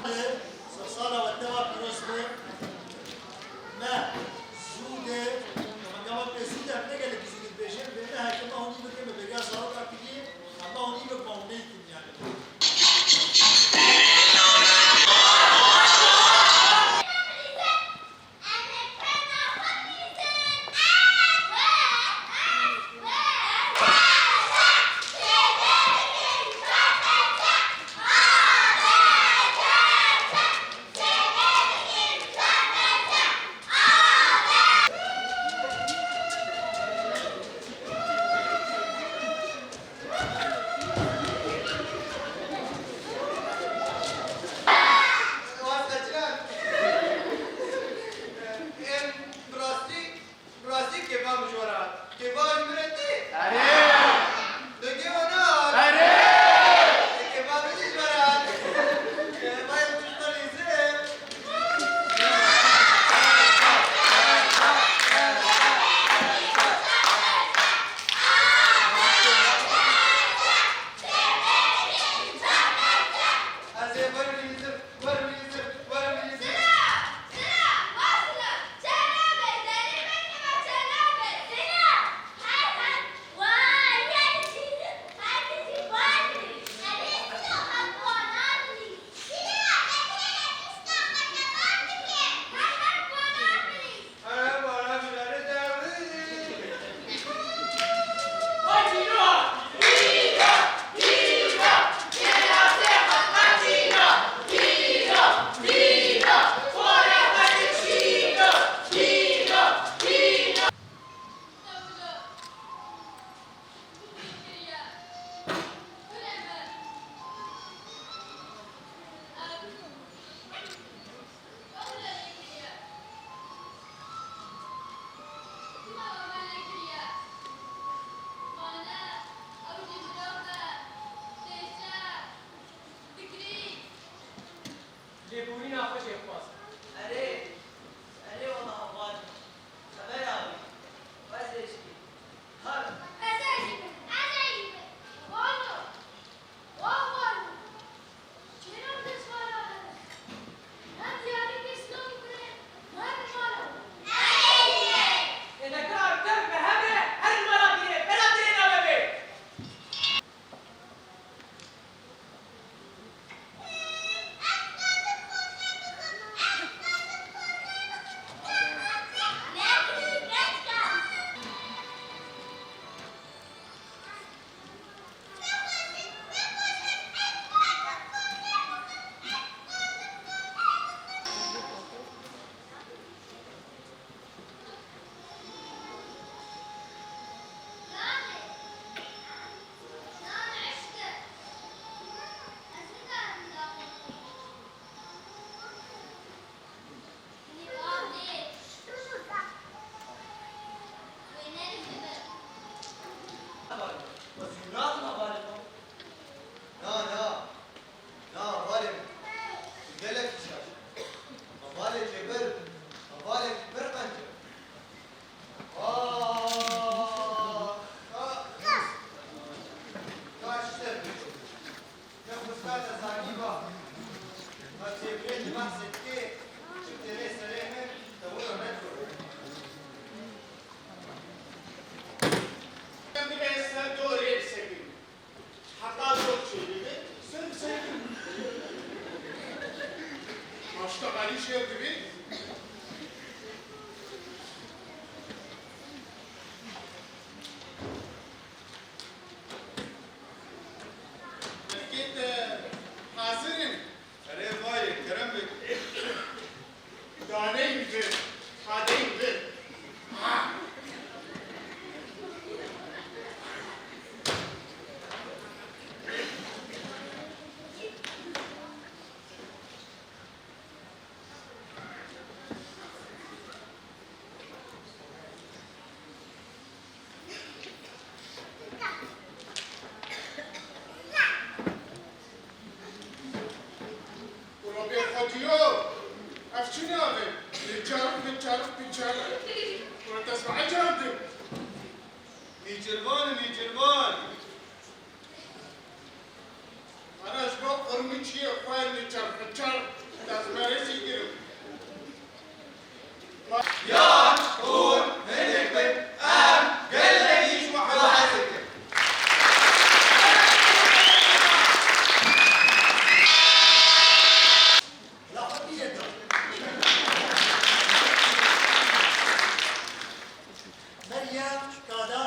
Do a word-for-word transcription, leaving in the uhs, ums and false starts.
Sala we tewa pîroz be. Me zû de, me gava pê zû de, em ne gelekî zû de dibêjin, bê me heke me hûnî bike, me beriya zaroka kiriye, em me hûnî bike, me hûn neykin yani. Em bi rastî, bi rastî kêfa min ji we re hat. Kêfa ji min re tê? Erê! De kêfa nehat? Erê! Kêfa min jî ji we re hat. Vay, tu ji te lîzim. Ez ê werim lîzim, werim lîzim, werim lîzim. Lêborîna xwe jê dixwazim. Erê, erê wela hevalê. Xebera wî. Ez ê jî. Her. Ez ê jî. Ez ê jî. Vano. Wa vano. Kêrem dest mala herin. Hem diyarê kê silavî kurê, hem mala. Êleka em tev be hev re, her mala bîrê, bela bîrê nave bê. Na, na. Na, hevalê min. Tu gelekî şaş. Hevalê Cêbir, hevalekî pir qenc e. Ah, ah. Kaş ser. Ne xwesta te zanî va. Va Cêbirê di behsê dikê, çi têne serê min, te wilo nedikir. Divê ser dorê bisekî. Heta zor çêdibê, ser bisekî. Maşta Alî şêr dibê. Erkê te hazir in. Erê vayê, kerem bike. Daneyî vir, hadeyî vir. Hûn çiyê xwe li çerxeçerx destmerêşî kirin. Yan hûn hinek bin, em gelekî ji we hewaz dikin. Meryem Kala